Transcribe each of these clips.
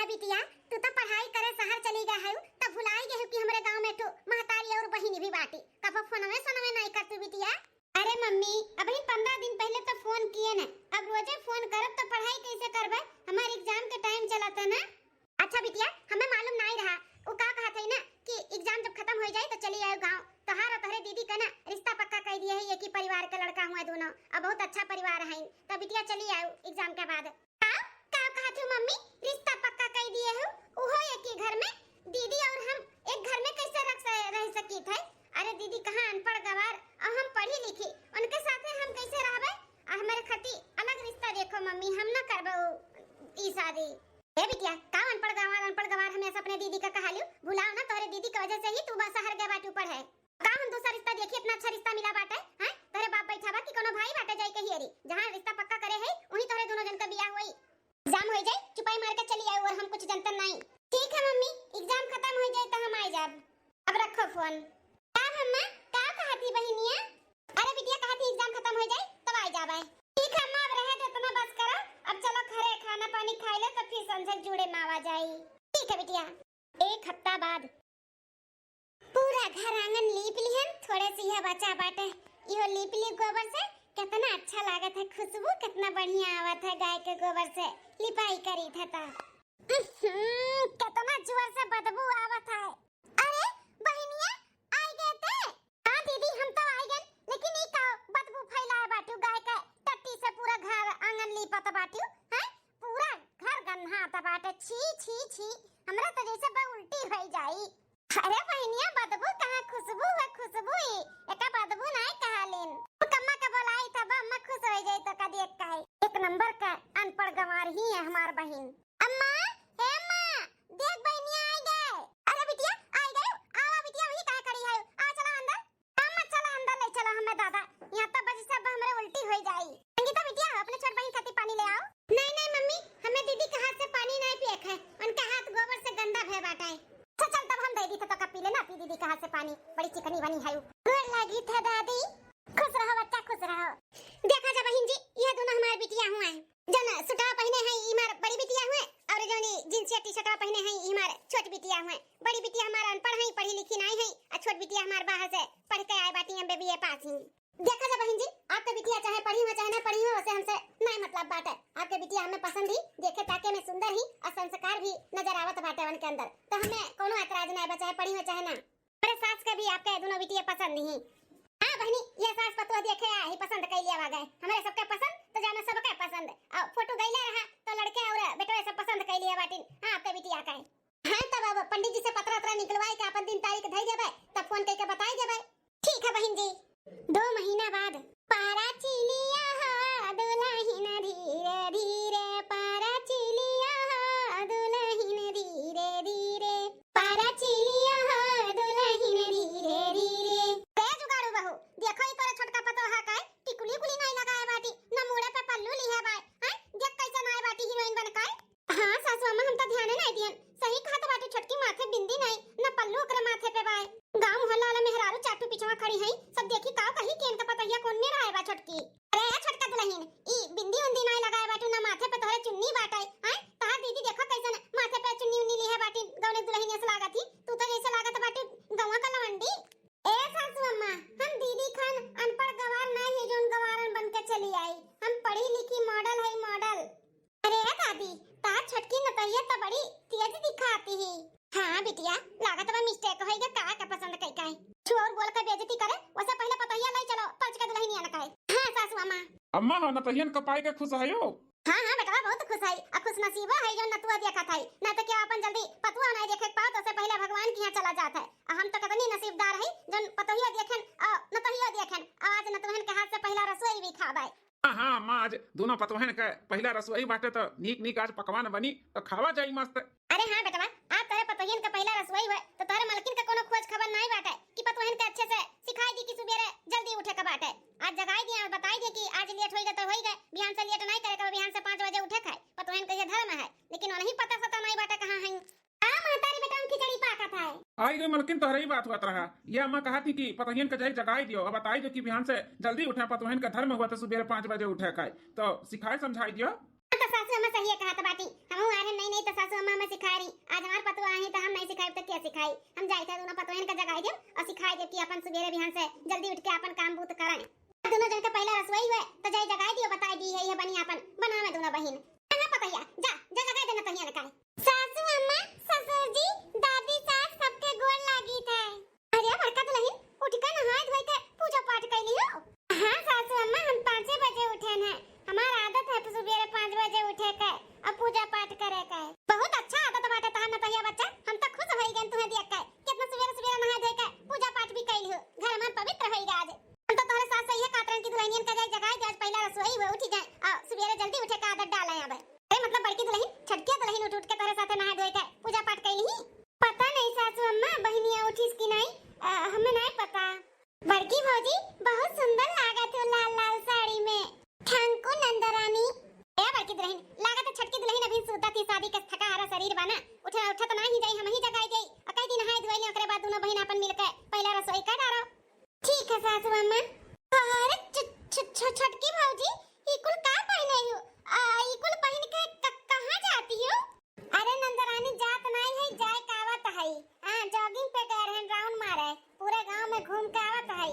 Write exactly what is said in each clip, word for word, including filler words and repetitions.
बिटिया, तू तो पढ़ाई करे शहर चली गए हऊ, तब भुलाई गए हऊ कि हमरे गाँव में ठो महतारी और बहिनी भी बाटी। कबो फोनवे सोनवे नाई कर तू बिटिया। अरे मम्मी, अबहिन पन्द्रह दिन पहले तो फोन किए न, अब रोजे फोन करब तो पढ़ाई कैसे करबे? हमार एग्जाम के टाइम चलत है ना। अच्छा बिटिया, हमें मालूम नाई रहा। उ का कहत है ना कि एग्जाम जब खत्म हो जाए तो चली आयो गाँव। तोहार और तोहरे दीदी का ना रिश्ता पक्का कर दिए है, एक ही परिवार के लड़का हुआ दोनों, और बहुत अच्छा परिवार है। तो बिटिया चली आयो एग्जाम के बाद। का? का कहत हो मम्मी? रिश्ता पक्का कर दिए हो? उहो एक ही घर में? दीदी और हम एक घर में कैसे रख स-, रह सकीत है? अरे दीदी कहाँ अनपढ़ गवार, और हम पढ़ी लिखी, उनके साथे हम कैसे रहबे? आ हमारे खती अलग रिश्ता देखो मम्मी, हम ना करबो ई शादी। ए बिटिया, का अनपढ़ गवार, अनपढ़ गवार हमेशा अपने दीदी का कहा लियो? भुलाओ ना, तोहरे दीदी के वजह से ही तू बा शहर गए बाटू पढ़े। का हम दूसरा रिश्ता देखी, इतना अच्छा रिश्ता मिला बाटे, हैं? तोहरे बाप बैठा बा कि कोनो भाई बाटे जाई कही अरी, जहाँ रिश्ता पक्का करे है, उही तोहरे दोनों जन का बियाह होई। एग्जाम हो जाए, चुपाई मार के चली आयो और हम कुछ जनतन नहीं। ठीक है मम्मी, एग्जाम खत्म हो जाए तो हम आ जाब। अब रखो फोन। का अम्मा, का कहती बहिनिया? अरे बिटिया कहती एग्जाम खत्म हो जाए तब आ जाबे। ठीक है अम्मा, अब रहे दे, इतना बस करो, अब चलो घरे खाना पानी खाई ले तो फिर संझे जुड़े मावा जाई। ठीक है बिटिया। एक हफ्ता बाद। पूरा घर आंगन लीप लिहन, थोड़े से यह बचा बाटे, इहो लीप ली गोबर से। कितना अच्छा लागत है, खुशबू कितना बढ़िया आवत है गाय के गोबर से लिपाई करी थे तो। उहुं, कितना जोर से बदबू आवत है। अरे बहिनिया, आई गए ते? हाँ दीदी, हम तो आई गए, लेकिन ई का बदबू फैलाए बाटू गाय के टट्टी से पूरा घर आंगन लीपत बाटू, हैं? पूरा घर गन्हात बाटे। छी, छी, छी, हमरा तो जैसे बा उल्टी हो जाई। अरे बहिनिया, बदबू कहाँ, खुशबू है, खुशबू ही। एका बदबू नाय कहालिन। अम्मा का बोलाई तब अम्मा खुश हो जाई तो का देख काहे। एक नंबर का अनपढ़ गंवार ही है हमार बहिन। अम्मा, हे अम्मा, देख बहिनिया आई गए। अरे बिटिया, आई गए। आवा बिटिया, वही कहाँ खड़ी है? आ चला अंदर। अम्मा चला अंदर ले चला हमें दादा, यहाँ तो बजी सब हमरे उल्टी हो जाई। संगीता बिटिया, अपने छोट बहिन खातिर पानी ले आओ। नहीं, नहीं मम्मी, हमें दीदी के हाथ से पानी नहीं पिए है, उनका हाथ गोबर से गंदा भय बाटा है। अच्छा चल तब हम दे दी थे तो का पी ले ना, पी दीदी के हाथ से पानी, बड़ी चिकनी बनी है। गोर लागी था दादी। खुश रहो बच्चा, खुश रहो। देखा जा बहिन जी, यह दोनों हमारे बिटिया हुआ है। जौन सुटवा पहिने है, ई हमार बड़ी बिटिया हुए, और जौन ई जींस या टी-शर्टवा पहिने है, ई हमार छोट बिटिया हुए। बड़ी बिटिया हमार अनपढ़ है, पढ़ी लिखी नाई है, आ छोट बिटिया हमार बाहर से पढ़ के आए बाटी, एमबीबीए पास ही। देखा जा बहिन जी, आपके बिटिया चाहे पढ़ी हुए चाहे ना पढ़ी हुए, उसे हमसे नाई मतलब बाटे। आपके बिटिया हमें पसंद ही, देखे ताके में सुंदर ही और संस्कार भी नजर आवत बाटे उनके अंदर, तो हमें कोनो एतराज नाई बा, चाहे पढ़ी हुए चाहे ना। अरे सास के भी आपके दोनों बिटिया पसंद ही। हाँ बहनी, ये सास पतोह देखे आ ही पसंद कैलिया आ गए। हमारे सबके पसंद तो जाना सबके पसंद। और फोटो गईले रहा तो लड़के और बेटवे सब पसंद कैलिया बाटिन। हाँ, आपके बिटिया का है। हाँ, तब अब पंडित जी से पतरा उतरा निकलवाई के अपन दिन तारीख धई देबे, तब फोन करके बताई देबे। ठीक है बहन जी। दो महीना बाद। पारा चिलिया हो दुलहिन धीरे धीरे, पारा चिलिया हो दुलहिन धीरे धीरे, पारा चिलिया हो दुलहिन धीरे धीरे। ए जुगाड़ू बहू, देखो ई तोरे छोटका पतोहा का है, टिकुली कुली नाई लगाए बाटी, न मूड़े पे पल्लू लिहे बाय, हैं? देख कैसे नाई बाटी हीरोइन बन के। हाँ सासू अम्मा, हम तो ध्याने नाई दियन। सही कहत बाटी छोटकी, माथे बिंदी नाई, न पल्लू ओकरे माथे पे बाय। गाँव मोहल्ला वाला मेहरारू चाटू पिछवा खड़ी हैं, सब देखी का कही कि इनका पतोहिया कौन मेर आए बा छोटकी। अरे ए छोटका दुलहिन, ई बिंदी उंदी नाई लगाए बाटू, ना माथे पे तोहरे चुन्नी बाटे, हैं? तोहार दीदी देखो कैसन माथे पे चुन्नी उन्नी लिहे बाटी, गौने दुलहिन ऐसे लागत ही, तू तो जैसे लागत बाटू गौवा का लवंडी। ए सासू अम्मा, हम दीदी खान अनपढ़ गवार नाई है जौन गवारन बन के चली आई, हम पढ़ी लिखी मॉडल है मॉडल। अरे ए दादी, तार छोटकी नतहिया तो बड़ी तेज दिखाती ही। हाँ बिटिया, लागत बा मिस्टेक होई गे, का के पसंद कई काई। कुछ और बोल के बेइज्जती करे, वसे पहले पतोहिया लाई चलो, परच के दुलहिनिया न काई। हाँ सासू अम्मा। अम्मा हो, नतहियन का पाई के खुश हयो? हाँ हाँ बेटवा, बहुत खुश है, आ खुश नसीबो है जो नतुआ देखत है, ना तो क्या अपन जल्दी पतुआ नहीं देखे पाओ तो से पहले भगवान के यहाँ चला जात है। आ हम तो कितनी नसीबदार है जो पतोहिया देखेन, आ नतहिया देखेन, आ आज नतुहन के हाथ से पहला रसोई भी खाबे। हाँ, हाँ, अम्मा, आज दोनों पतोहन के पहिला रसोई बाटे, त नीक नीक आज पकवान बनी, त खावा जाई मस्त। अरे हाँ बेटवा, आज तोहरे पतोहियन के पहिला रसोई हुए, त तोहरे मलकिन के कोनो खोज खबर नाई बाटे कि पतोहन के अच्छे से सिखाई दी कि सुबेरे जल्दी उठे के बाटे। आज जगाई दिया और बताई दिया कि आज लेट होई गए त होई गए, बिहान से लेट नाई करे के, बिहान से पाँच बजे उठे के है। पतोहन के ये धर्म है, लेकिन उन्हीं पता सता नाई बाटे कहाँ है। आ महतारी बेटा, हम खिचड़ी पाकत है। आई रे मलकिन, तोहरे ही बात होत रहा। ये अम्मा कहा थी कि पतोहियन के जाई जगाई दियो, अब बताई दियो कि बिहान से जल्दी उठे, पतोहियन का धर्म हुआ तो सुबेरे पाँच बजे उठे का, तो सिखाई समझाई दियो। हाँ, तो सासू अम्मा सही कहत बाटी, हमहू आए हैं नई नई तो सासू अम्मा हमें सिखाए रही। आज हमार पतोह आई तो हम नहीं सिखाई तो क्या सिखाई? हम जाई थे दोनों पतोहन का जगाई देब और सिखाई देब कि अपन सुबेरे बिहान से जल्दी उठ के अपन काम बूत करें। दोनों जन के पहला रसोई हुए तो जाई जगाई दियो, बताई दी है ये बनी अपन बनावे दोनों बहिन। हाँ पतोहिया, जा जा जगाई देना तहिया ने काहे। सासू अम्मा, ससुर जी, दादी सास सबके गोड़ लागी थे। अरे बड़का दुलहिन, उठ के नहाए धोए के पूजा पाठ कैली हो? हाँ सासू अम्मा, हम पाँचे बजे उठेन है। हमार आदत है सुबेरे पाँच बजे उठे के और पूजा पाठ करे के। बहुत अच्छा आदत बाटे तहार नतहिया बच्चा, हम तो खुश होई गएन तुहें देख के। कितना सुबेरे सुबेरे नहाए धोए के पूजा पाठ भी कैली हो, घर मन पवित्र होई गए आज। हम तो तोहरे सास से ये कहत रहन कि दुलहिनियन का जाए जगाए दे, आज पहला रसोई हुए उठी जाए और सुबेरे जल्दी उठे का आदत डाले अब। अरे मतलब बड़की दुलहिन, छोटकी दुलहिन उठ उठ के तोहरे साथे नहाए धोए के पूजा पाठ कैली ही। पता नहीं सासू अम्मा, बहिनिया उठिस कि नहीं, अ, हमें नहीं पता। बड़की भौजी, बहुत सुंदर लागत हो लाल लाल साड़ी में। Thank you नंदरानी। ए बड़की दुलहिन, लागत है छोटकी दुलहिन अभी सूता थी, शादी के थका हारा शरीर बा ना, उठे उठत ना ही जाई, हम ही जगाई जाई। और कई दिन नहाए धोए ले, ओकरे बाद दोनों बहिन अपन मिलके पहला रसोई कर डारो। ठीक है सासू अम्मा। अरे छ-, छ-, छ-, छोटकी भौजी, ई कुल का पहने हो? आ, ई कुल पहन के क-, कहाँ जाती हो? अरे नंदरानी, जात नाई है, जाए का आवत है। हाँ, jogging पे गए रहन, round मारे, पूरे गांव में घूम के आवत है।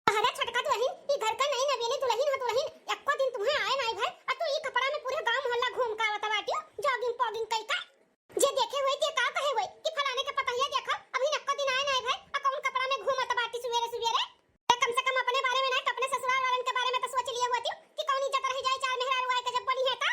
अरे छोटका दुलहिन, ई घर का नई नवेली दुलहिन हो दुलहिन, एको दिन तुम्हें आए नाई भय, और तू ई कपड़ा में पूरे गांव मोहल्ला घूम के आवत बाटियो, jogging पॉगिंग कई का। जे देखे होई, ते का कहे होई कि फलाने के पतहिया देखो, अभी नको दिन आए नाई भय, आ कौन कपड़ा में घूमत बाटी सुबेरे सुबेरे? ते कम से कम अपने बारे में ना, तो अपने ससुराल वालन के बारे में तो सोच लिए होती कि कौन इज्जत रह जाए, चार मेहरारू आए के जब बनी है तो।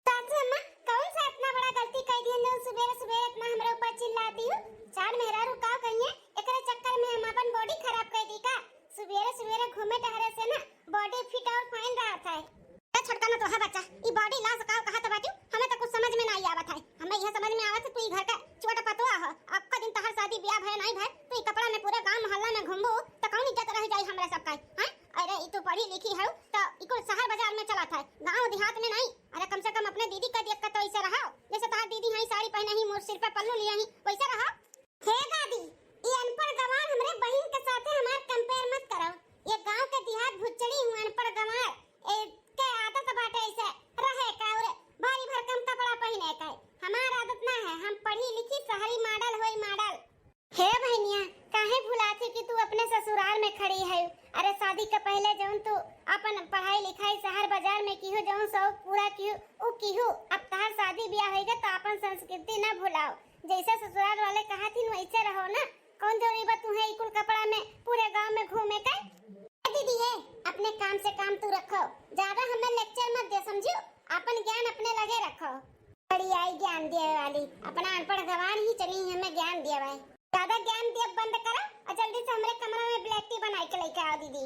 सासू अम्मा, कौन सा इतना बड़ा गलती कर दिए जो सुबेरे सुबेरे इतना हमरे ऊपर चिल्लाती हो? चार मेहरारू का कहिए, एकरे चक्कर में हम अपन body खराब कर दी का? सुबेरे सुबेरे घूमे टहरे से ना body fit और fine रहत है। ए छोटका ना तो है बच्चा, ई body loss का कहत बाटियो, हमें तो कुछ समझ में नहीं आवत है। हमें यह समझ में आवत है तू ई घर का छोट पतोह हो, अक्का दिन तहर शादी ब्याह भय नहीं भय, तू ई कपड़ा में पूरे गांव मोहल्ला में घूमबू तो कौन इज्जत रह जाई हमरा सबका, हैं? अरे ई तू पढ़ी लिखी हो तो ई कुल शहर बाजार में चलत है, गांव देहात में नहीं। अरे कम से कम अपने दीदी का देख के तो ऐसे रहो, जैसे तहार दीदी है साड़ी पहने ही, मोर सिर पे पल्लू लिए ही, वैसे रहो। हे दादी, ई अनपढ़ गंवार हमरे बहिन के साथे हमार compare मत करो। ये गांव के देहात भुच्चड़ी हूँ, अनपढ़ गंवार। ए, के आदत बाटे ऐसे रहे का और भारी भरकम कपड़ा पहने का। हमार आदत ना है, हम पढ़ी लिखी शहरी model होई model। हे बहनिया, काहे भुलाथी कि तू अपने ससुराल में खड़ी है? अरे शादी के पहले जौन तू अपन पढ़ाई लिखाई शहर बाजार में किहू, जौन शौक पूरा किहू, उ किहू। अब तहार शादी ब्याह होई गए तो अपन संस्कृति ना भुलाओ। जैसे ससुराल वाले कहथिन वैसे रहो ना। कौन जरूरी बा तुहे ई कुल कपड़ा में पूरे गांव में घूमे के? ए दीदी, ए, अपने काम से काम तू रखो, ज्यादा हमें lecture मत दे, समझियो? अपन ज्ञान अपने लगे रखो। बड़ी आई ज्ञान देवे वाली, अपना अनपढ़ गंवार ही चली हमें ज्ञान देवे। ज्यादा ज्ञान देब बंद करो और जल्दी से हमरे कमरा में black tea बनाई के लेके आओ दीदी।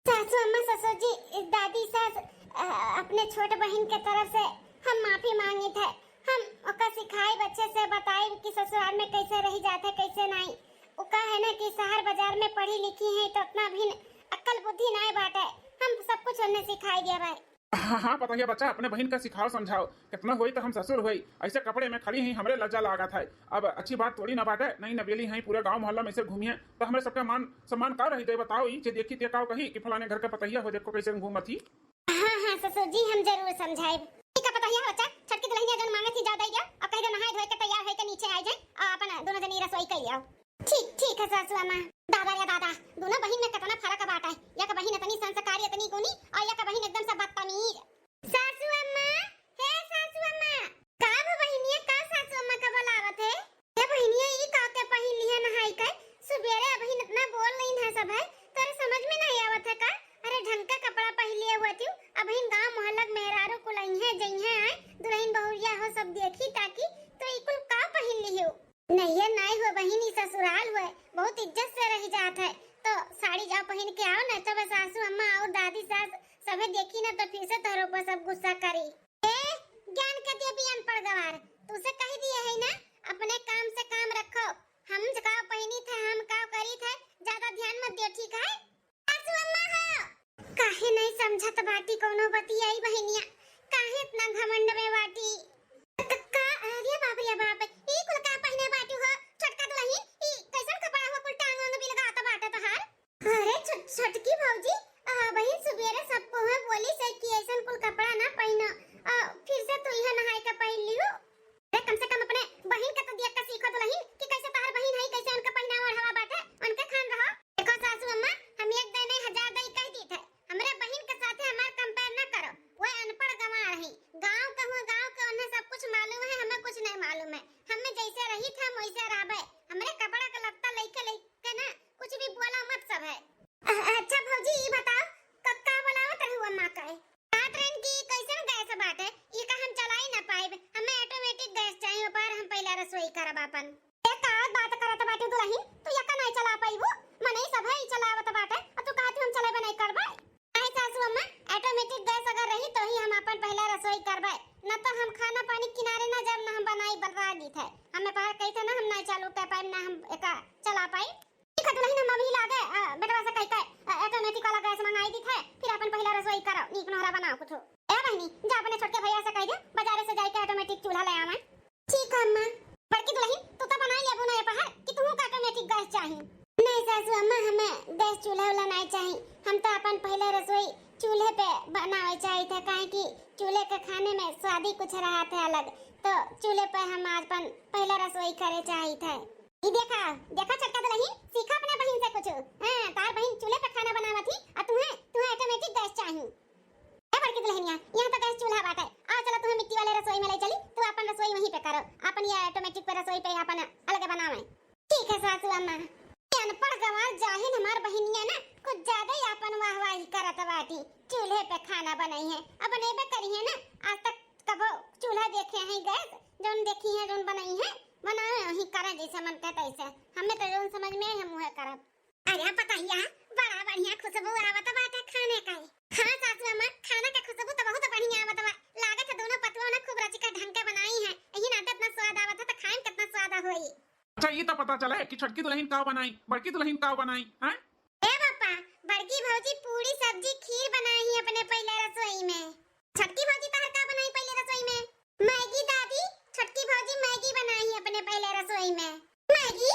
सासू अम्मा, ससुर जी, दादी सास, अ, अपने छोट बहिन के तरफ से हम माफी मांगित है। हम ओका सिखाइब, अच्छे से बताइब कि ससुराल में कैसे रही जात है, कैसे नहीं। उ का है ना कि शहर बाजार में पढ़ी लिखी है तो उतना भी अक्ल बुद्धि नहीं बाटे। हम सब कुछ उन्हें सिखाई देबै। हाँ, हाँ, पतोहिया बच्चा, अपने बहिन का सिखाओ समझाओ, कितना होई तो हम ससुर होई, ऐसे कपड़े में खड़ी ही, हमरे लज्जा लागत है। अब अच्छी बात थोड़ी ना बाटे, नई नवेली हैं, पूरे गांव मोहल्ला में ऐसे घूमिए तो हमरे सबका मान सम्मान का रही जाए बताओ, ई जे देखी ते का कही कि फलाने घर के पतोहिया हो, देखो कैसे घूमत ही। हाँ, हाँ, ससुर जी, हम जरूर समझाइब। ठीक है, पतोहिया बच्चा, छोटकी दुलहिनिया जौन मांगे थी, जा दे दिया, अब कह दो नहाए धोए के तैयार होए के नीचे आ जाए और अपन दोनों जनी रसोई कर लिया। ठीक, ठीक है सासू अम्मा। दादा रे दादा, दोनों बहिन में कितना फर्क बाटा है। एक बहिन इतनी संस्कारी, इतनी गुणी, और एक बहिन एकदम से बदतमीज। सासू अम्मा, हे सासू अम्मा। का हो बहिनिया, का सासू अम्मा का बुलावत है? हे बहिनिया, ई का के पहिन लिया नहाई के? सुबेरे अबहिन इतना बोल रही है सब है, तोरे समझ में नहीं आवत है का? अरे ढंग का कपड़ा पहिन लिए हुआ थी, अबहिन गांव मोहल्ला के मेहरारू कुल आई है, जई है, आए दुलहिन बहुरिया हो सब देखी ताकि तो ई कुल का पहिन ली हो? नैहर नाई हुए बहिन, ई ससुराल हुए, बहुत इज्जत से रह जात है। तो साड़ी जाओ पहिन के आओ, नहीं तो बस सासू अम्मा और दादी सास सभे देखी ना तो फिर से तोहरे ऊपर सब गुस्सा करी। ए, ज्ञान के देवी अनपढ़ गवार, तुसे कह दिए है ना, अपने काम से काम रखो। हम का पहिनी थे, हम का करी थे, ज्यादा ध्यान मत दियो, ठीक है? सासू अम्मा हो, काहे नहीं समझत बाटी कौनो बतिया ई बहिनिया, काहे इतना घमंड में बाटी? क-, का, अरे बाप रे बाप, ई कुल का पहिने बाटू हो? छोटका दुलहिन, ई कैसन कपड़ा हो, कुल टांग वांग बिलगात बाटे तोहार? अरे छोट-, छोटकी भौजी, आ, बहिन सुबेरे सबको है बोली से कि ऐसन कुल कपड़ा ना पहिनो, आ, करब आपन। ए, का बात करत बाटू दुलहिन, तू यका नाई चला पाइबू? मनई सभे ई चलावत बाटे, अ तू कहत हम चलेबे नाई करबे? नाई सासू अम्मा, automatic गैस अगर रही तो ही हम आपन पहिला रसोई करबे, न तो हम खाना पानी किनारे ना जाब, न हम बनाई बलरा दी थे। हमें पहर कही थे ना, हम नाई चालू कर पाइब, ना हम एका चला पाइब। ठीक है दुलहिन, हम अभी लागे, अ, बेटवा से कहि के, अ, automatic वाला गैस मंगाई दी थे, फिर आपन पहिला रसोई करो, नीक नोहरा बनाओ कुछ। ए बहिनी, जा अपने छोटके भैया से कहि दे, बाजारे से जाइके automatic चूल्हा ले आवे। ठीक है अम्मा। बड़की दुलहिन, तू तो बनाई लेबू ना ये पहर कि तुहू का automatic गैस चाही? नहीं सासू अम्मा, हमें गैस चूल्हा वाला नहीं चाही, हम तो आपन पहिला रसोई चूल्हे पे बनावे चाही थे, काहे कि चूल्हे के खाने में स्वाद ही कुछ रहा थे अलग, तो चूल्हे पे हम आपन पहिला रसोई करे चाही थे। ई देखा, देखा छोटका दुलहिन, सीखा अपने बहिन से कुछ। हाँ, तार बहिन चूल्हे पे खाना बनावत ही, आ तुहे, तुहे automatic गैस चाही। ए बड़की दुलहिनिया, यहाँ तो गैस चूल्हा बाटे। आ चला तुहे मिट्टी वाले रसोई में ले चली, तू आपन रसोई वहीं पे करो, आपन ये automatic पे रसोई पे आपन अलग बनावे। ठीक है सासू अम्मा। ये अनपढ़ गंवार जाहिल हमार बहिनिया ना कुछ ज्यादा ही आपन वाहवाही करत बाटी। चूल्हे पे खाना बनई है, अब बनेबे करी है ना, आज तक कबो चूल्हा देखे हैं गैस, जौन देखी है, जौन बनई है, बनावे वही करे जैसे मन कहता ऐसे। हमें तो जौन समझ में आई हम उहे करब। अरे पतैया, बड़ा बढ़िया खुशबू आवत बाटे खाने का। हाँ सासू अम्मा, खाना के खुशबू तो बहुत बढ़िया आवत बा। लागत है दोनों पतुआ ना खूब रचिका ढंग के बनाई है, यही नाते इतना स्वाद आवत है, तो खाए में कितना स्वाद होई। अच्छा, ई तो पता चले कि छोटकी दुलहिन का बनाई, बड़की दुलहिन का बनाई, हैं? ए पापा, बड़की भौजी पूरी सब्जी खीर बनाई है अपने पहले रसोई में। छोटकी भौजी तहर का बनाई पहले रसोई में? मैगी दादी, छोटकी भौजी मैगी बनाई है अपने पहले रसोई में। मैगी?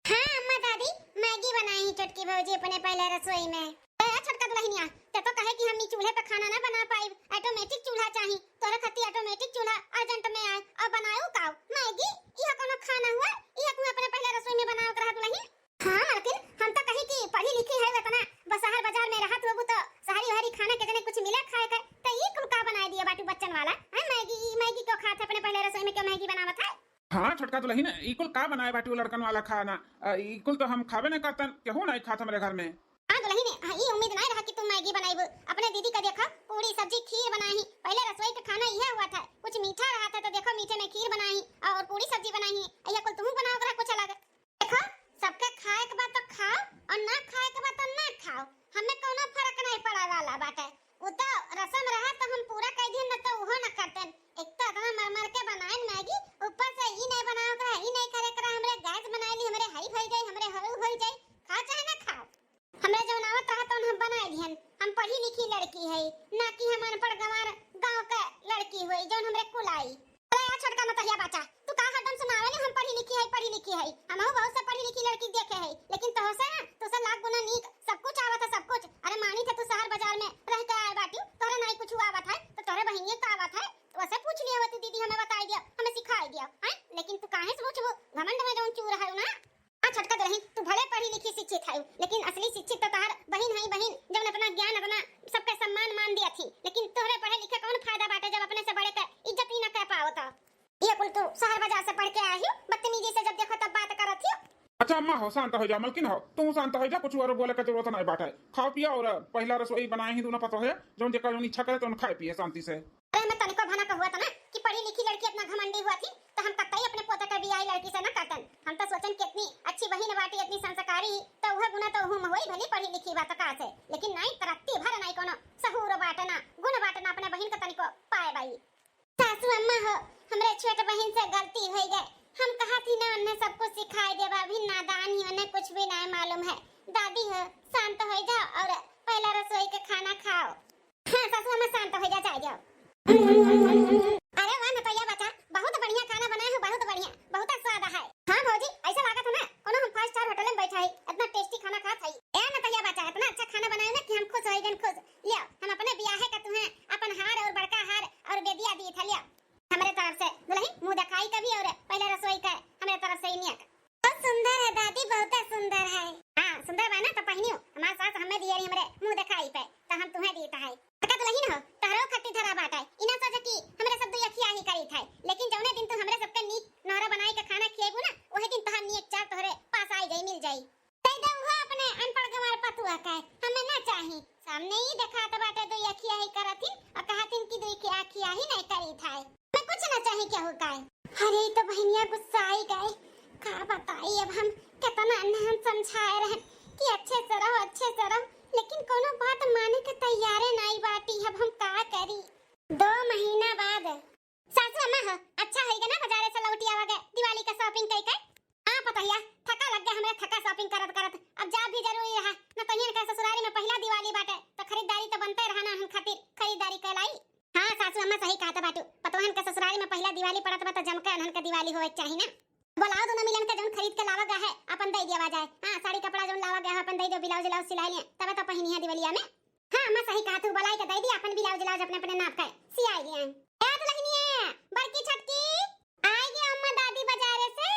हाँ अम्मा दादी, मैगी बनाई है छोटकी भौजी अपने पहले रसोई में। ए छोटका दुलहिनिया, ते तो कहे कि हम ई चूल्हे पे खाना ना बना पाइब, automatic चूल्हा चाही। तोहरे खातिर automatic चूल्हा urgent में आए और बनाऊ काऊ? मैगी? यह कोनो खाना हुआ? यह तू अपने पहले रसोई में बनावत रहा दुलहिन? हाँ मलकिन, हम तो कही कि पढ़ी लिखी है उतना, बस शहर बाजार में रहत होबू तो शहरी वहरी खाना के जने कुछ मिले खाए के, तो ई कुल का बनाए दिए बाटू बच्चन वाला? हैं मैगी, ई मैगी क्यों खात है अपने पहले रसोई में, क्यों मैगी बनावत है? हाँ छोटका दुलहिन, ई कुल का बनाए बाटू लड़कन वाला खाना? अ, ई कुल तो हम खाबे नहीं करतन, केहू नहीं खात हमरे घर में। हाँ दुलहिन, हाँ, ई उम्मीद नहीं रहा कि तू मैगी बनाइबू। अपने दीदी का देखा, पूरी सब्जी खीर बनाई, पहले रसोई का खाना यह हुआ था, कुछ मीठा रहा था तो देखो मीठे में खीर बनाई और पूरी सब्जी बनाई, यह कुल तुहू बनाओ करा कुछ अलग। देखो, सबके खाए के बा तो खाओ और ना खाए के बा तो ना खाओ, हमें कोनो फर्क नहीं पड़े वाला बाटे। उ तो रसम रहा तो हम पूरा कर दिहन, न तो उहो न करतन। एक तो इतना मर मर के बनाएन मैगी, ऊपर से ई नहीं बनावे के रहा, ई नहीं करे के रहा, हमरे गैस बनाए ली, हमरे हई होई जाई, हमरे हऊ होई जाई, खाओ चाहे ना खाओ। हमरे जौन आवत रहा तौन हम बनाए लिहन। हम पढ़ी लिखी लड़की है, ना कि हम अनपढ़ गंवार गाँव के लड़की हुई जौन हमरे कुल आई। अरे यार छोटका मतहिया बच्चा, तू का हरदम सुनावे ले हम पढ़ी लिखी है, पढ़ी लिखी है? हमहू बहुत से पढ़ी लिखी लड़की देखे है, लेकिन तोहसे ना, तोहसे लाख गुना नीक सब कुछ आवत है, सब कुछ। अरे मानी थे तू शहर बाजार में रह के आए बाटी, तोहरे नाई कुछ आवत है, तो तोहरे बहिनिया का आवत है, तो वैसे पूछ लिया होती दीदी, हमें बताई दिया, हमें सिखाई दिया, हैं? लेकिन तू काहे से पूछबू? घमंड में जौन चूर है ना। हाँ छोटका दुलहिन, तू भले पढ़ी लिखी शिक्षित है, लेकिन असली शिक्षित तो तोहर बहिन है, बहिन, जौन अपना ज्ञान, अपना सबके सम्मान मान दिया थी, लेकिन तोहरे पढ़े लिखे कौन फायदा बाटे जब अपने से बड़े के इज्जत ही ना कर पाओ तो। ये कुल तू शहर बाजार से पढ़ के आई हो, बदतमीजी से जब देखो तब बात करत हो। अच्छा अम्मा हो, शांत हो जा, मलकिन हो, तू शांत हो जा, कुछ और बोले का जरूरत नहीं बाटे। खाओ पियो और पहला रसोई बनाए ही दोनों पतोहे, जौन जेकर जौन इच्छा करे तो खाए पिए शांति से। अरे हमें तनिको भनक हुआ था ना कि पढ़ी लिखी लड़की इतना घमंडी हुआ थी, तो हम कतई अपने पोते के बियाह लड़की से ना करतन। हम तो सोचन कि इतनी अच्छी बहिन बाटी, इतनी संस्कारी, तो वह गुना तो उहू में होई, भली पढ़ी लिखी बात का से, लेकिन नहीं, तरत्ती भर नहीं कोनो सहूर बाटे ना, गुण बाटे ना, अपने बहिन के तनिको पाए बाई। सासू अम्मा हो, हमरे छोट बहिन से गलती होई गए। हम कहा थी ना उन्हें सब कुछ सिखाई देबा, अभी नादान ही, उन्हें कुछ भी नहीं मालूम है। दादी हो, शांत हो जाओ और पहला रसोई के खाना खाओ। हाँ सासू अम्मा, शांत हो जा, जा जाओ। अरे वाह नतैया बच्चा, बहुत बढ़िया खाना बनाए हो, बहुत बढ़िया, बहुत स्वाद है। हाँ भौजी, ऐसा लागत है ना कोनो हम five star hotel में बैठा है, इतना tasty खाना खात है। ए नतैया बच्चा, इतना अच्छा खाना बनाए ना कि हम खुश हो गए, खुश। लियो, हम अपने बियाहे का तुम्हें अपन हार और बड़का हार और बेदिया दी था, लियो। हमरे तरफ से दुलहिन मुंह दिखाई का भी और पहले रसोई का हमरे तरफ से ही नियत। बहुत सुंदर है दादी, बहुत सुंदर है। हाँ, सुंदर बा ना तो पहिनियो। हमार सास हमें दिए रही हमरे मुंह दिखाई पे, तो हम तुम्हें दीत है। का दुलहिन हो, तहरो खट्टी धरा बाटे। इना सोच कि हमरे सब दुई अखिया ही करी थे, लेकिन जौने दिन तू अरे, ई तो बहिनिया गुस्साई गए। का बताई अब हम, केतना इन्हन समझाए रहन कि अच्छे से रहो, अच्छे से रहो, लेकिन कोनो बात माने के तैयारे नाई बाटी। अब हम का करी? दो महीना बाद। सासू अम्मा हो, अच्छा होइगा ना, बजारे से लौटी आवा गए, दिवाली का shopping कई के। हाँ पतोहिया, थका लग गए हमरे, थका shopping करत करत। अब जा भी जरूरी रहा, न तो इनके ससुरारी में पहिला दिवाली बाटे, तो खरीदारी तो बनते रहा ना, हम खातिर खरीदारी कैलाई। हाँ सासू अम्मा, सही कहत बाटू, पतोहन के ससुरारी में पहिला दिवाली पड़त बा, तो जम के उन्हन के दिवाली होवे के चाही ना। बोलाओ, दोनों मिलन के जौन खरीद के लावा गया है, अपन दे दिया जाए। हाँ, साड़ी कपड़ा जौन लावा गया है, अपन दे दो, blouse व्लाउज सिलाई लिए, तबे तो पहिनी है दिवलिया में। हाँ अम्मा, सही कहत हूँ, बोलाई के दे दिया अपन blouse व्लाउज अपने अपने नाप के सियाई लिए। ए दुल्हनिया, बड़की छोटकी, आई गई अम्मा दादी बजारे से।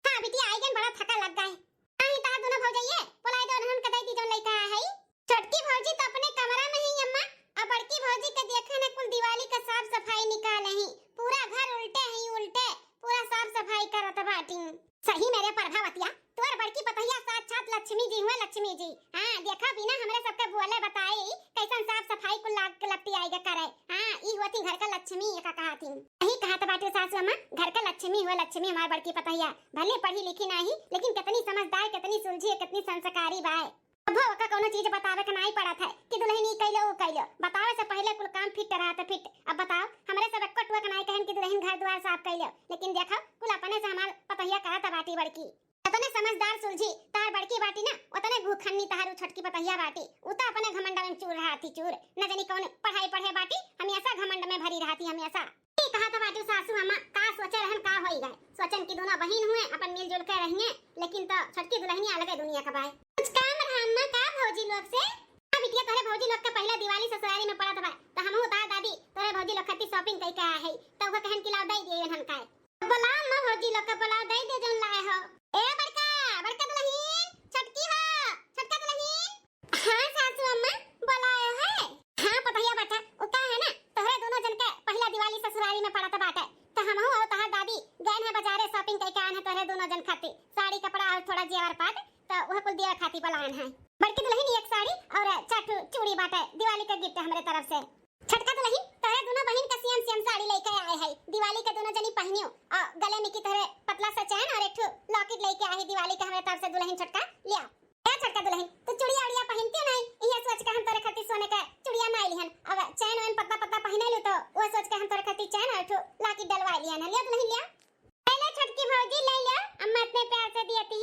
हाँ बिटिया, आई गई, बड़ा थका लग गए। आई तार दोनों भौजइये, बोलाई दो उन्हन के दे दी जौन लइका है। छोटकी भौजी तो अपने कमरा में ही अम्मा, और बड़की भौजी के देखे न कुल दिवाली का साफ सफाई निकाले ही, पूरा घर उल्टे ही उल्टे, पूरा साफ सफाई करत बाटी। सही मेरे प्रभावतिया, तोर बड़की पतोहिया साक्षात लक्ष्मी जी हुए, लक्ष्मी जी। हाँ, देखा बिना हमरे सबके बोले बताए कैसन साफ सफाई कुल लाग के लपटी आई के करे। हाँ, ई होती घर का लक्ष्मी, एका कहा थी। सही कहत बाटू सासू अम्मा, घर का लक्ष्मी हुए लक्ष्मी हमार बड़की पतोहिया। भले पढ़ी लिखी नाही, लेकिन कितनी समझदार, कितनी सुलझी, कितनी संस्कारी बाय। अब ओका कौनो चीज बतावे के नाई पड़त है कि दुल्हन ई कैलो, ऊ कैलो। बतावे से पहले कुल काम fit रहत है, fit। अब बताओ, हमरे सब एको टुआ के नाई कहन कि दुल्हन घर द्वार साफ कैलो, लेकिन देखो, कुल अपने से हमार पतोहिया करत बाटी बड़की। जतने समझदार सुलझी तार बड़की बाटी ना, उतने घूखन्नी तहारू छोटकी पतोहिया बाटी। उ तो अपने घमंड में चूर रहत ही चूर, न जानी कौन पढ़ाई पढ़े बाटी, हमेशा घमंड में भरी रहत ही हमेशा। ई कहत बाटू सासू अम्मा, का सोचे रहन का होई गए। सोचन कि दोनों बहिन हुए, अपन मिलजुल के रहिए, लेकिन तो छोटकी दुल्हनिया अलगे दुनिया का बाय। कुछ काम रहा अम्मा का भौजी लोग से? हाँ बिटिया, तोहरे भौजी लोग के पहिला दिवाली ससुरारी में पड़त बा, तो हमहू तार दादी तोहरे भौजी लोग खातिर shopping कई के आए है, तो वो कहन कि लाओ दे दिए इन्हन का। बोलाओ अम्मा भौजी लोग के, बोलाओ, दे दे जौन लाए हो। ए बड़का, बड़का दुल्हन, छोटकी हो, छोटका दुल्हन। हाँ सासू अम्मा, बोलाए है। हाँ पतोहिया बाटा, उ का है ना, तोहरे दोनों जन के पहिला दिवाली ससुरारी में पड़त बाटे, तो हमहू और तोहर दादी गए हैं बजारे shopping कई के आए हैं तोहरे दोनों जन खातिर साड़ी कपड़ा और थोड़ा जेवर पाट, तो वह कुल दिया खातिर बोलान है। बड़की दुल्हन एक साड़ी और चार ठो चूड़ी बाटे दिवाली का gift हमरे तरफ से। छोटका दुल्हन, तोहरे दोनों बहिन का same same साड़ी लेके आए है, दिवाली के दोनों जनी पहिनियो। और गले में की तोहरे पतला सा चैन और एक ठो locket लेके आए है दिवाली के हमरे तरफ से दुल्हन छोटका, लिया। ए छोटका दुल्हन, तू चुड़िया उड़िया पहिनती नहीं, इहे सोच के हम तोरे खातिर सोने का चुड़िया नाई लिहन। अब चैन वैन पतला पतला पहिने लू तो वो सोच के हम तोरे खातिर चैन और एक ठो locket डलवा लिहन। लिया दुल्हन लिया। ले ले छोटकी भौजी, ले ले, अम्मा इतने प्यार से दिया थी।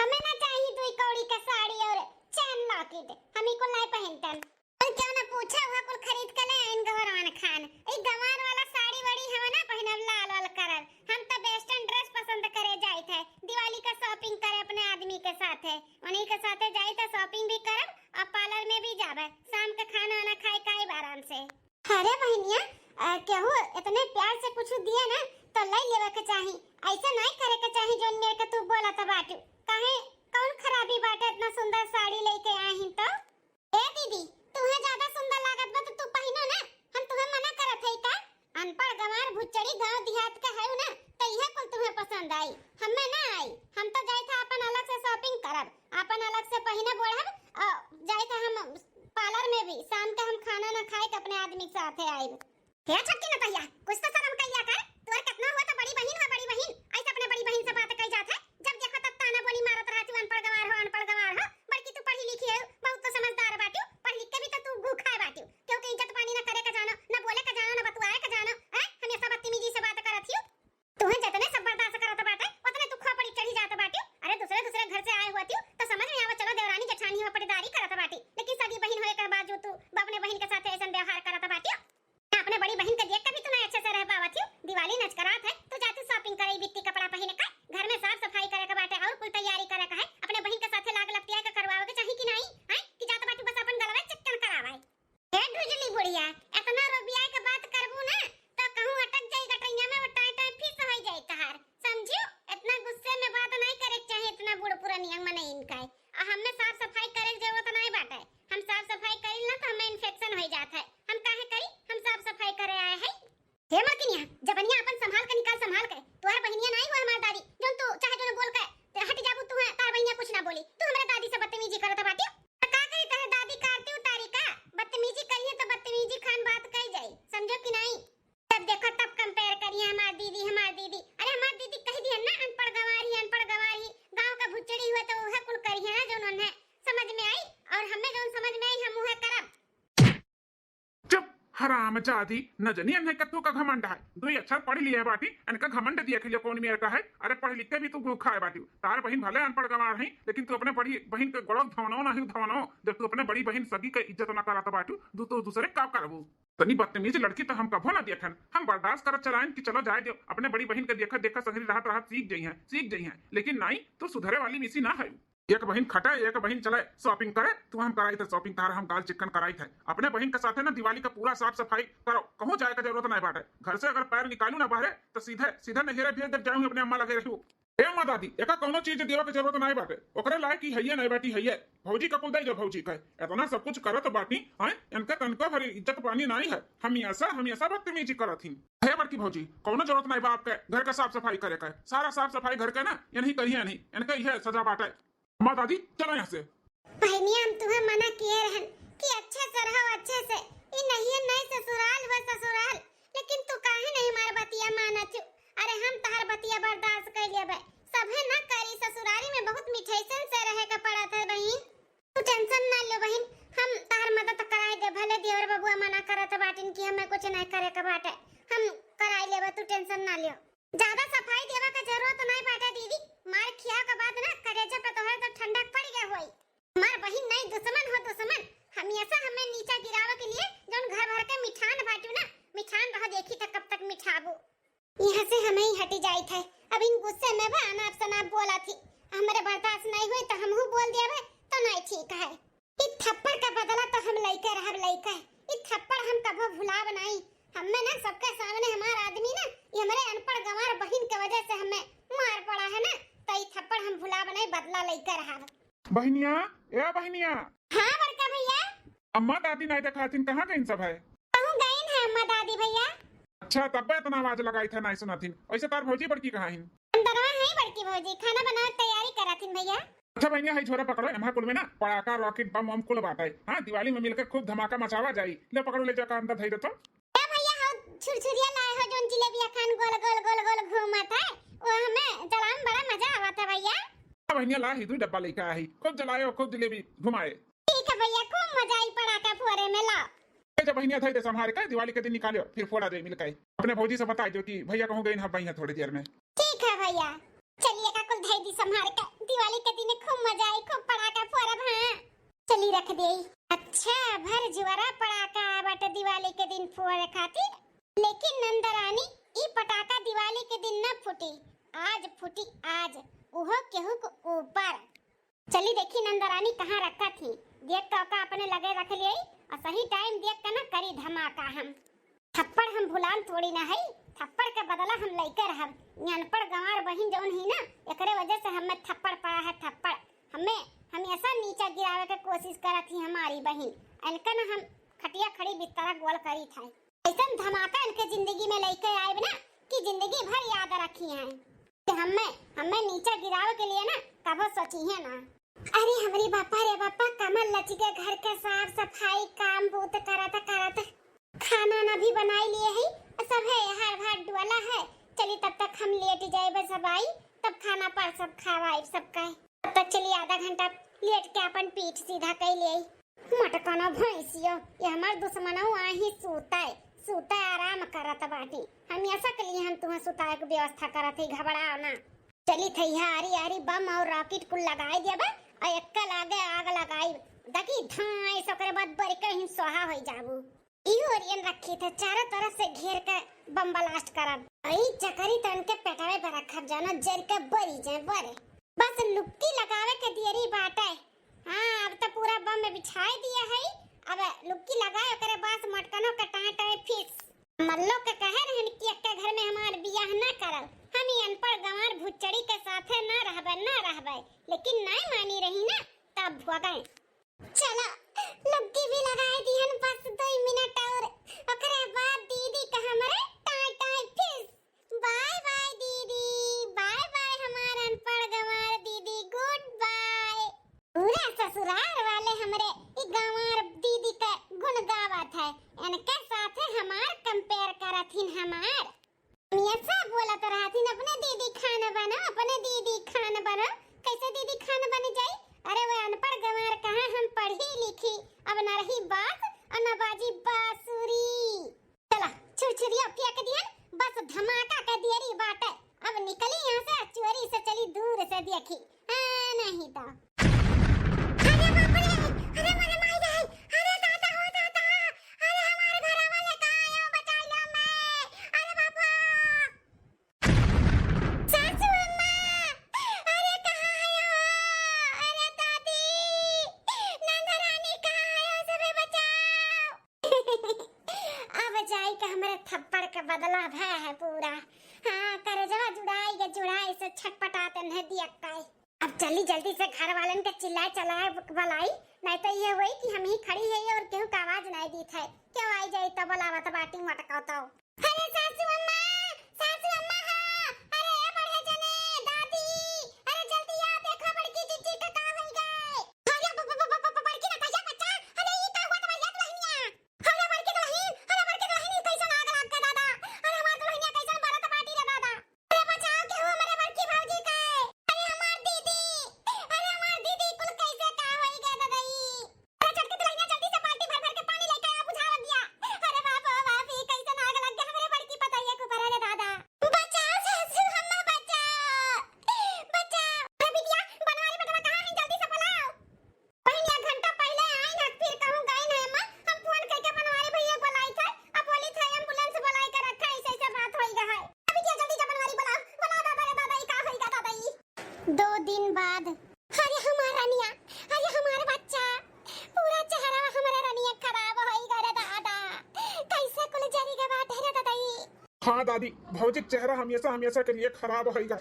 हमें ना चाहिए दुई कौड़ी का साड़ी और चैन locket, हम ई कुल नहीं पहिनतन। हम क्यों ना पूछा, वह कुल खरीद के ले आइन गौरवन खान। ई गंवार वाला साड़ी वाड़ी हम ना पहिनब, लाल वाल करब। हम तो western dress पसंद करे जाइत है, दिवाली का shopping करे अपने आदमी के साथे। उन्हीं के साथे जाइत है, shopping भी करब और parlour में भी जाबे। शाम के खाना वाना खाए के आइब आराम से। अरे बहिनिया, अ, केहू इतने प्यार से कुछ दिए ना तो ले लेवे के चाही, ऐसे नहीं करे के चाही जौन मेरे के तू बोलत बाटू। काहे, कौन खराबी बाटे इतना सुंदर साड़ी लेके आई तो? ए दीदी, तुहे ज्यादा सुंदर लागत बा तो तू पहिनो ना, हम तुहे मना करत हई का? अनपढ़ गंवार भुच्चड़ी गांव देहात के हऊ ना, तो इहे कुल तुहे पसंद आई, हमें ना आई। हम तो जाइत है अपन अलग से shopping करब, अपन अलग से पहिनब ओढ़ब, और जाइत है हम parlour में भी, शाम के हम खाना ना खाए के अपने आदमी के साथे आइब। हे छोटकी नतहिया, कुछ तो शर्म कइया कर। तोर केतना हुआ तो बड़ी बहिन हुआ, बड़ी बहिन। ऐसे अपने बड़ी बहिन से बात कई जात है। जब देखो तब ताना बोली मारत रहत हू, "अनपढ़ गंवार हो, अनपढ़ गंवार हो।" बड़की तू पढ़ी लिखी है, बहुत तो समझदार बाटियो। पढ़ लिख के भी तो तू घूखाए बाटियो। केहू के इज्जत पानी ना करे का जानो, ना बोले का जानो, ना बतुआए का जानो। हैं? हमेशा बदतमीजी से बात करत हियो। तुहे जतने सब बर्दाश्त करत बाटे, उतने तू खोपड़ी चढ़ी जात बाटियो। अरे दूसरे दूसरे घर से आए हुआ तियो, तो समझ में आवा, चलो देवरानी जेठानी हो, पटीदारी करत बाटी। लेकिन सगी बहिन होए के बावजूद तू अपने बहिन के साथे ऐसन व्यवहार करत बाटियो। अपने बड़ी बहिन के देख के भी तू ना हरामजादी, न जनी एन्हे कत्थू का घमंड है। दुई अक्षर पढ़ लिए बाटी, एनका घमंड दिया खिलियो कौन मेर का है। अरे पढ़ लिख के भी तू खाए बाटी। तार बहिन भले अनपढ़ गंवार है, लेकिन तू अपने बड़ी बहिन के गोड़ो धवनो नहीं धवनो। जब तू अपने बड़ी बहिन सगी के इज्जत ना करत बाटू, दू तो दूसरे का करबू? तनी बदतमीज लड़की तो हम कभो ना देखन। हम बर्दाश्त करत चलाइन कि चलो जाए दो, अपने बड़ी बहिन के देखत देखत संगरी रहत रहत सीख जइहें, सीख जइहें। लेकिन नाई, तू सुधरे वाली मिसी ना है। एक बहिन खटे, एक बहिन चले shopping करे। तू हम कराई थे shopping, तार हम गाल चिक्कन कराई थे। अपने बहिन के साथे ना दिवाली का पूरा साफ सफाई करो, कहूँ जाए का जरूरत नहीं बाटे। घर से अगर पैर निकालू ना बाहरे, तो सीधे सीधे नहिरे भेज देब, जाऊँ अपने अम्मा लगे रहू। ए अम्मा दादी, एका कौनो चीज देवे के जरूरत नहीं बाटे, ओकरे लायक ही हइये नहीं बाटी हइये। भौजी का कुल दे जो भौजी का, इतना सब कुछ करत बाटी, हैं? इनका तनका भरी इज्जत पानी नहीं है। हमेशा हमेशा बदतमीजी करत ही। हे बड़की भौजी, कौनो जरूरत नहीं बा आपके घर का साफ सफाई करे का, सारा साफ सफाई घर के ना यही करिए नहीं, इनका यह सजा बाटे। अम्मा दादी, चलो यहाँ से। बहनिया, हम तुम्हें मना किए रहन कि अच्छे से रहो, अच्छे से। ई नहीं नए ससुराल व ससुराल, लेकिन तू काहे नहीं हमार बतिया मानत हो? अरे हम तहार बतिया बर्दाश्त कर लेबे, सभे ना करी। ससुरारी में बहुत मिठैसन से रहे के पड़त है बहिन। तू tension ना लो बहिन, हम तहार मदद कराई दे। भले देवर बबुआ मना करत बाटिन कि हमें कुछ नहीं करे के बाटे, हम कराई लेबे, तू tension ना लियो। ज्यादा सफाई देवा का जरूरत नहीं बाटे दीदी, मार खिया के बाद ना करेजा पे तोहर तो ठंडक पड़ गया होई। हमार बहिन नहीं दुश्मन हो दुश्मन, हमेशा हमें नीचा गिरावे के लिए जौन घर भर के मिठान बाटू ना, मिठान रह देखी त कब तक मिठाबू। यहाँ से हमें ही हटी जाई थे, अब इन गुस्से में बा अनाप शनाप बोला थी, हमरे बर्दाश्त नहीं हुई तो हमहू बोल देवे तो नहीं ठीक है। ई थप्पड़ का बदला तो हम लइके रहब लइके, ई थप्पड़ हम कभो भुलाब नहीं। हमें ना सबके सामने हमार आदमी ना, ई हमरे अनपढ़ गंवार बहिन के वजह से हमें मार पड़ा है ना, तो ई थप्पड़ हम भुलाब नहीं, बदला लइके रहब। बहिनिया, ए बहिनिया। हाँ बड़का भैया। अम्मा दादी नहीं देखाथिन, कहाँ गइन सब है? कहूँ गइन है अम्मा दादी भैया। अच्छा, तब्बे इतना आवाज लगाई था, नहीं सुनाथिन। वैसे तार भौजी बड़की कहाँ हिन? अंदरवा है बड़की भौजी, खाना बनावे के तैयारी करथिन भैया। अच्छा बहिनिया, है झोरा पकड़ो, एम्हा कुल में ना पड़ाका, rocket, बम वम कुल बाटे। हाँ, दिवाली में मिलके खूब धमाका मचावा जाई। ले पकड़ो, ले जाकर अंदर धई दे तो। ए भैया, हो छुरछुरिया लाए हो, जौन जिलेबिया खान गोल गोल गोल गोल घूमत है, वो हमें जलाम बड़ा मजा आवत है भैया। हाँ बहिनिया, ला ही दू डब्बा लेके आई, खूब जलाए और खूब जिलेबी घुमाए। ठीक है भैया, खूब मजा आई पड़ाका फोड़े में, लाओ। ए जा बहिनिया, धई दे संभार के, दिवाली के दिन निकालियो, फिर फोड़ा जाई मिलके। अपने भौजी से बताई दो कि भैया कहूँ गइन है, भैया थोड़ी देर में। ठीक है भैया, चलिए का कुल धई दी संभार के, दिवाली के दिन खूब मजा आई, खूब पड़ाका फोड़ब। हाँ, चली रख दे। अच्छा, भर जुआरा पड़ाका बाटे दिवाली के दिन फोड़े खातिर, लेकिन नंदरानी, ई पटाखा दिवाली के दिन न फूटी, आज फूटी, आज, उहो केहू के ऊपर। चली देखी नंदरानी कहाँ रखा थी, देख के ओका अपने लगे रख लिए और सही time देख के ना करी धमाका हम। थप्पड़ हम भुलान थोड़ी ना है, थप्पड़ के बदला हम लइके रहब। ये अनपढ़ गंवार बहिन जौन ही ना, एकरे वजह से हमें थप्पड़ पड़ा है, थप्पड़। हमें हमेशा नीचा गिरावे के कोशिश करत ही हमारी बहिन। इनका ना हम खटिया खड़ी बिस्तरा गोल करी था। ऐसन धमाका इनके जिंदगी में लइके आएब ना कि जिंदगी भर याद रखी हैं। कि हमें, हमें नीचा गिरावे के लिए ना कभो सोची है ना। अरे हमरी बापा रे बापा, कमर लचके घर के साफ सफाई काम बूत करत करत खाना ना भी बनाई लिए है, सब है हार भार डुअला है। चली तब तक हम लेट जाए बस अब आई, तब खाना पर सब खावाई सबका। तब तक चली आधा घंटा लेट के अपन पीठ सीधा कर ले। मटकनो भैंसियो, ये हमार दुश्मनो आही सूते, सूते आराम करत बाटी। हम ऐसा के लिए हम तुम्हें सुताए के व्यवस्था करत ही, घबराओ ना। चली थैया आरी आरी बम और rocket कुल लगाई देबे और एक्का लागे आग लगाई। दकी धाए सकरे बाद बरिके ही स्वाहा होई जाबू। ई ओरियन रखी थे, चारों तरफ से घेर के बम blast करब। ई चकरी तन के पेटवे पर रखब, जानो जर के बरी जाए बरे। बस लुक्की लगावे के दियरी बाटे। हाँ, अब तो पूरा बम में बिछाए दिया है। अब लुक्की लगाए, ओकरे बाद मटकनो के टाए टाए फीस। मल्लो के कहे रहन कि एक्के घर में हमार बियाह ना करब, हम ई अनपढ़ गंवार भुच्चड़ी के साथे ना रहबे, ना रहबे, लेकिन नहीं मानी रही ना, तब भोगे। चलो, लुक्की भी लगाए दिहन, बस दो मिनट और, ओकरे बाद दीदी का हमरे टाए टाए फीस। Bye bye दीदी, bye bye हमार अनपढ़ गंवार दीदी, good bye। पूरा ससुराल वाले हमरे ई गंवार दीदी का गुण गावत है, इनके साथे हमार compare करत हिन हमार। हमेशा बोलत रहत हिन, "अपने दीदी खान बनो, अपने दीदी खान बनो।" कैसे दीदी खान बन जाई? अरे वो अनपढ़ गंवार कहाँ हम पढ़ी लिखी, अब न रही बास और न बाजी बांसुरी। देखी, हाँ, नहीं तो। अरे बाप रे, अरे मोरे माई रे, अरे दादा हो दादा, अरे हमार घरवा लेके आयो, बचाई लो मैं, अरे बाप हो। सासू अम्मा, अरे कहाँ है हो? अरे दादी, नंद रानी कहाँ है हो? सबे बचाओ। अब जाई के हमरे थप्पड़ के बदला भय है पूरा। हाँ, करजवा जुड़ाई के जुड़ाई से छटपटात नहीं दिया काई। अब चली जल्दी से घर वालन के चिल्लाए चलाए बुलाई, नहीं तो ये होई कि हम ही खड़ी है और केहू का आवाज नहीं दीत है। केहू आई जाई तो बुलावत बाटी मटकाओ तो। अरे सासू अम्मा, सासू अम्मा हो, अरे ए बड़े जने, दादी, अरे जल्दी आ, देखो बड़की जीजी का का होई गए। अरे ब-, ब-, ब-, ब-, ब-, बड़की नतैया बच्चा, अरे ई का हुआ तुम्हारी याद बहनिया? अरे बड़की दुल्हन, अरे बड़की दुल्हन, ई कैसन आग लाग गए दादा? अरे हमार दुल्हनिया कैसन बरत बाटी रे दादा? अरे बचाओ केहू हमरे बड़की भौजी के। अरे हमार दीदी, अरे हमार दीदी कुल कैसे का होई गए दादा ई? अरे छोटकी दुल्हनिया जल्दी से बाल्टी भर भर के पानी लेके आ, बुझावा दिया। अरे बाप हो बाप, ई कैसन आग लग गए हमरे बड़की पतैया के ऊपर, अरे दादा। बचाओ सासू अम्मा, बचाओ, बचाओ। अरे बिटिया, बनवारी बेटवा कहाँ है, जल्दी से बुलाओ। बहिनिया घंटा पहिले आइन है, फिर कहूँ गइन है अम्मा, हम फोन करके बनवारी भैया बुलाई थे, अब बोली थे एम्बुलेंस बुलाई के रखा, ऐसे ऐसे बात होई गा है। अभी क्या जल्दी जा बनवारी बुलाओ, बुलाओ दादा रे दादा, ई का होई गा दादा ई। दो दिन बाद। अरे हमार रनिया, अरे हमार बच्चा, पूरा चेहरा हमारे रनिया खराब होई गा रे दादा, कैसे कुल जरी गा बाटे रे दादा ई। हाँ दादी, भौजी के चेहरा हमेशा हमेशा के लिए खराब होई गा।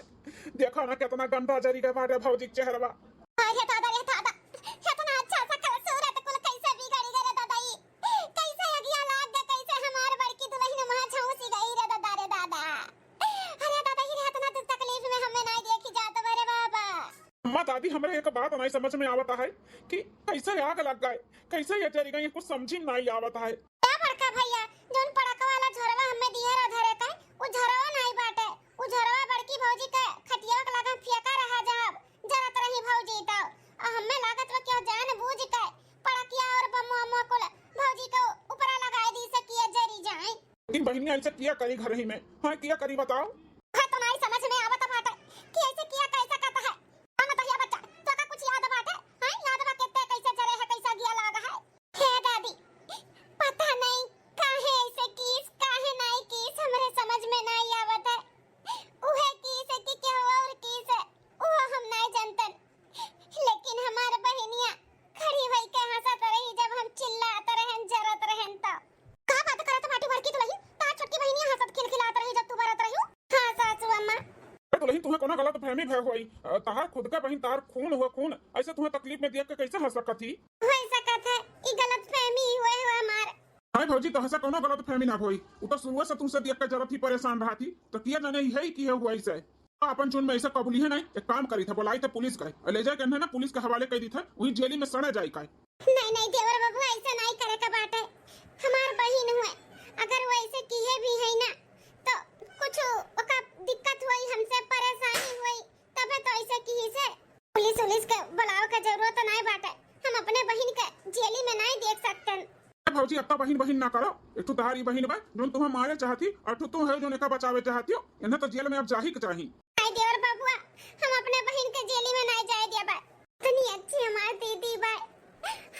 देखो ना कितना गंदा जरी गा बाटे भौजी के चेहरवा। अरे दादा रे दादा, इतना अच्छा सा खूबसूरत कुल कैसे बिगड़ी गए रे दादा ई? कैसे अगिया लाग गए, कैसे हमार बड़की दुल्हन वहाँ झौंसी गई रे दादा रे दादा। अरे दादा ई रे, इतना दुख तकलीफ में हमें नहीं देखी जात बा रे बाबा। अम्मा दादी, हमरे एक बात नहीं समझ में आवत है कि कैसे आग लग गए, कैसे ये जरी गई, कुछ समझी नहीं आवत है। ए बड़का भैया, जौन पड़क वाला झोरवा हमें दिहे रहा धरे के, उ झोरवा नहीं बाटे, उ झोरवा बड़की भौजी के खटिया के लगा फेंका रहा जब जरत रही भौजी तब। आ हमें लागत बा कि जान बूझ के पड़किया और बमुआ मुआ कुल भौजी के ऊपरा लगाए दी से किया जरी जाए। लेकिन बहिनिया ऐसे किया करी घर ही में, हाँ किया करी बताओ। है तो नहीं समझ में आवत बाटे कि ऐसे किया कैसे कहता है। हाँ बताइए बच्चा, तो का कुछ याद बाटे? हाँ याद बा कितने कैसे जरे है, कैसा गिया लाग है? हे दादी, पता नहीं काहे ऐसे कीस, काहे नहीं कीस, हमरे समझ में नहीं आवत है। उहे कीस है कि केहू और कीस है, उहो हम नहीं जानतन। लेकिन हमार बहिनिया खड़ी होई के हंसत रही जब हम चिल्लात रहन, जरत रहन तो। का बात करत बाटी बड़की दुल्हन? तार छोटकी बहिनिया हंसत खिलखिलात रही जब तू बरत रही। हाँ सासू अम्मा। ए दुल्हन, तुहे कोनो गलत फहमी भय होई। अ, तहार खुद का बहिन, तार खून हुआ खून, ऐसे तुहे तकलीफ में देख के कैसे हंस सकत ही? हो सकत है, ई गलत फहमी हुए हुआ हमार। हाय भौजी, तोहसे कोनो गलत फहमी ना होई। उ तो शुरुए से तुमसे देख के जरत ही परेशान रहत ही, तो किया जाने ई है कि हुआ ऐसे। अपन चुन में ऐसे कबूली है नहीं, एक काम करी था, बुलाई था पुलिस का, ले जाए के ना पुलिस के हवाले कर दी था, वही जेली में सड़ा जाए का। नहीं, नहीं, देवर बाबू, ऐसे नहीं करे के बाटे। हमार बहिन हुए, अगर वो ऐसे किहे भी है ना, तो कुछ ओका दिक्कत होई, हमसे परेशानी होई, तबे तो ऐसे किही से। पुलिस उलिस के बुलावे के जरूरत नहीं बाटे, हम अपने बहिन के जेली में नहीं देख सकते। ए भौजी, अब तो बहिन बहिन ना करो, एक ठो तहारी बहिन बा, जोन तुहे मारे चाहती, और ठो तू है, जोन एका बचावे चाहती हो। इन्हें तो जेल में अब जाही के चाही। आई देवर बबुआ, हम अपने बहिन के जेली में नहीं जाए देबा। इतनी अच्छी हमार दीदी बा,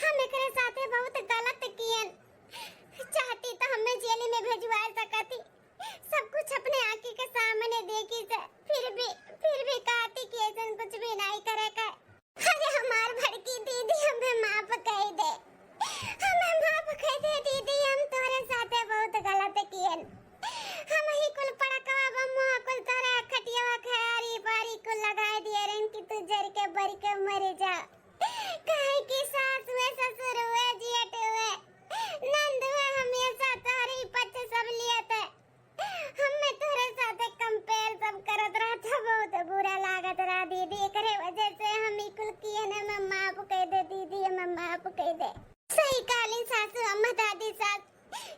हम एकरे साथे बहुत गलत कियन। चाहती तो हमें जेली में भेजवा सकती, सब कुछ अपने आँखी के सामने देखी से, फिर भी, फिर भी कहती कि ऐसन कुछ भी नहीं करे का। अरे हमार बड़की दीदी, हमें माफ कर दे, हमें माफ कर दे दीदी, हम तोरे साथे बहुत गलत कियन। हम ही कुल पड़कवा बमुआ कुल तोरे खटियावा खयारी बारी कुल लगाए दिए रहन कि तू जर के बर के मर जा। काहे कि सास हुए, ससुर हुए, जियट हुए, नंद हुए, हमेशा तोरे ही पक्ष सब लिए थे। हमें तोरे साथे compare सब करत रहा था, बहुत बुरा लागत रहा दीदी, एकरे वजह से हम ई कुल किए न, हमें माफ कर दे दीदी, हमें माफ कर दे। सही कहली सासू अम्मा दादी सास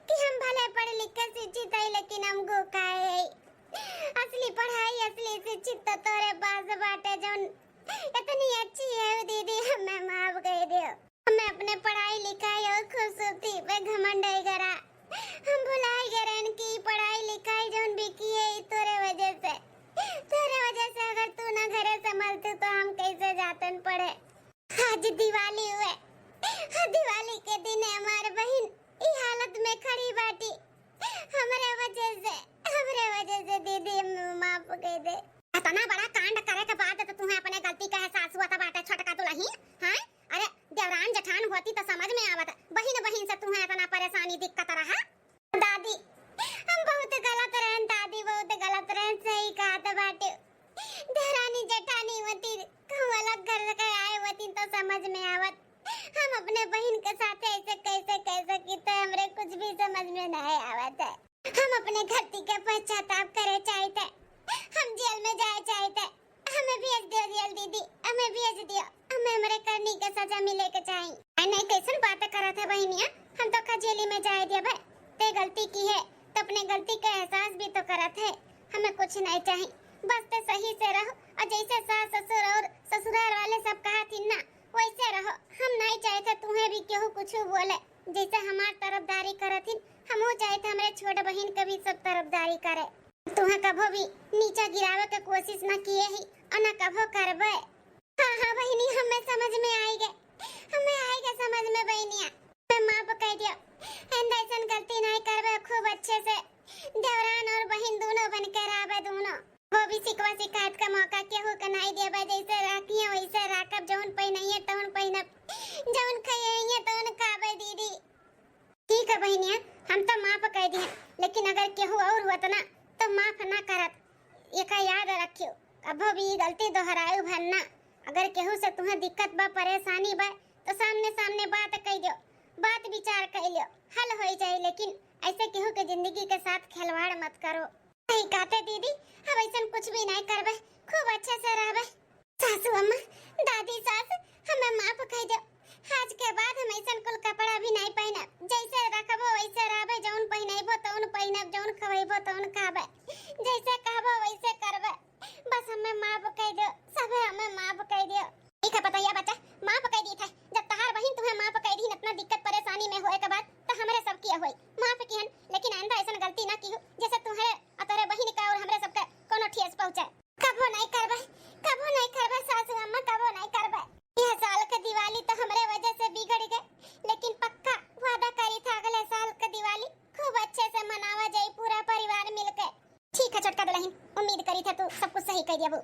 कि हम भले पढ़ लिख के शिक्षित है, लेकिन हम गोखाए है। असली पढ़ाई, असली शिक्षित तो तोरे पास बाटे, जौन इतनी अच्छी है दीदी, हमें माफ कर दियो। हमें अपने पढ़ाई लिखाई और खूबसूरती पे घमंड है करा। हम भुलाई गए रहन कि पढ़ाई लिखाई जौन भी की है, ई तोरे वजह से। तोरे वजह से अगर तू ना घरे संभल तो हम कैसे जातन पढ़े? आज दिवाली हुए, दिवाली के दिन हमार बहिन ई हालत में खड़ी बाटी। हमरे वजह से, हमरे वजह से दीदी, हमें माफ कर दे। इतना बड़ा कांड करे के बाद तो तुम्हें अपने गलती का एहसास हुआ था बाटे, छोटका दुलहिन, हैं? अरे, देवरान जेठान होती तो समझ में आवत, बहिन बहिन से तुम्हें इतना परेशानी दिक्कत रहा। दादी, हम बहुत गलत रहन दादी, बहुत गलत रहन, सही कहत बाटे। देवरानी जेठानी होती, कहूँ अलग घर से आए होती तो समझ में आवत। हम अपने बहिन के साथ ऐसे कैसे, कैसे की तो हमरे कुछ भी समझ में नहीं आवत है। हम अपने गलती के पश्चाताप करे चाहित है, हम जेल में जाए चाहित है। हमें भेज दियो जेल दीदी, हमें भेज दियो, हमें हमरे करनी के सजा मिले के चाही। अरे नहीं, कैसन बात करत है बहिनिया? हम तो का जेली में जाए दियबे? ते गलती की है तो अपने गलती का एहसास भी तो करत है। हमें कुछ नहीं चाही, बस ते सही से रहो और जैसे सास ससुर और ससुराल वाले सब कहत हिन ना, वैसे रहो। हम नहीं चाहित है तुम्हें भी केहू कुछ बोले, जैसे हमार तरफदारी करत हिन, हमहू चाहित है हमरे छोट बहिन के भी सब तरफदारी करे। तुम्हें कभो भी नीचा गिरावे के कोशिश ना किए ही और ना कभो करबे। हाँ, हाँ बहिनी, हमें समझ में आई गए, हमें आई गए समझ में बहिनिया। हमें माफ कर दियो, आइंदा ऐसन गलती नहीं करबे। खूब अच्छे से देवरान और बहिन दोनों बन के रहबे दोनों। वो भी शिकवा शिकायत का मौका केहू के नहीं देबे, जैसे राखिए वैसे राखब, जौन पहिनइए तौन पहिनब, जौन खइए तौन खाबे दीदी। ठीक है बहिनिया, हम तो माफ कर दिए, लेकिन अगर केहू और होत ना तो माफ ना करत। एका याद रखियो, कभो भी ई गलती दोहरायु भर ना। अगर केहू से तुम्हें दिक्कत बा, परेशानी बा, तो सामने सामने बात कह दियो, बात विचार कर लियो, हल हो जाए, लेकिन ऐसे केहू के जिंदगी के साथ खिलवाड़ मत करो। नहीं कहते दीदी, अब ऐसन कुछ भी नहीं करबे, खूब अच्छे से रहबे। सासू अम्मा, दादी सास, हमें माफ कर दो। आज के बाद हम ऐसन कुल कपड़ा भी नहीं पहनब। जैसे रखबो वैसे रहबे, जौन पहनबो तौन पहनब, जौन खवेबो तौन खाबे, जैसे कहबो वैसे करबे। बस हमें माफ कर दो, सभे हमें माफ कर दो। ठीक है पतोहिया बच्चा, माफ कर दी थे। जब तहार बहिन तुम्हें माफ कर दी, इतना दिक्कत परेशानी में होए के बाद, तो हमरे सब किए होई, माफ किहन, लेकिन आइंदा ऐसन गलती ना किहू, जैसे तुम्हारे और तोहरे बहिन का और हमरे सबके कोनो ठेस पहुँचे। कबो नहीं करबे, कबो नहीं करबे सासू अम्मा, कबो नहीं करबे। यह साल के दिवाली तो हमरे वजह से बिगड़ गए, लेकिन पक्का वादा करी था अगले साल के दिवाली खूब अच्छे से मनावा जाई पूरा परिवार मिलके। ठीक है छोटका दुलहिन, उम्मीद करी था तू सब कुछ सही कर दियाबू।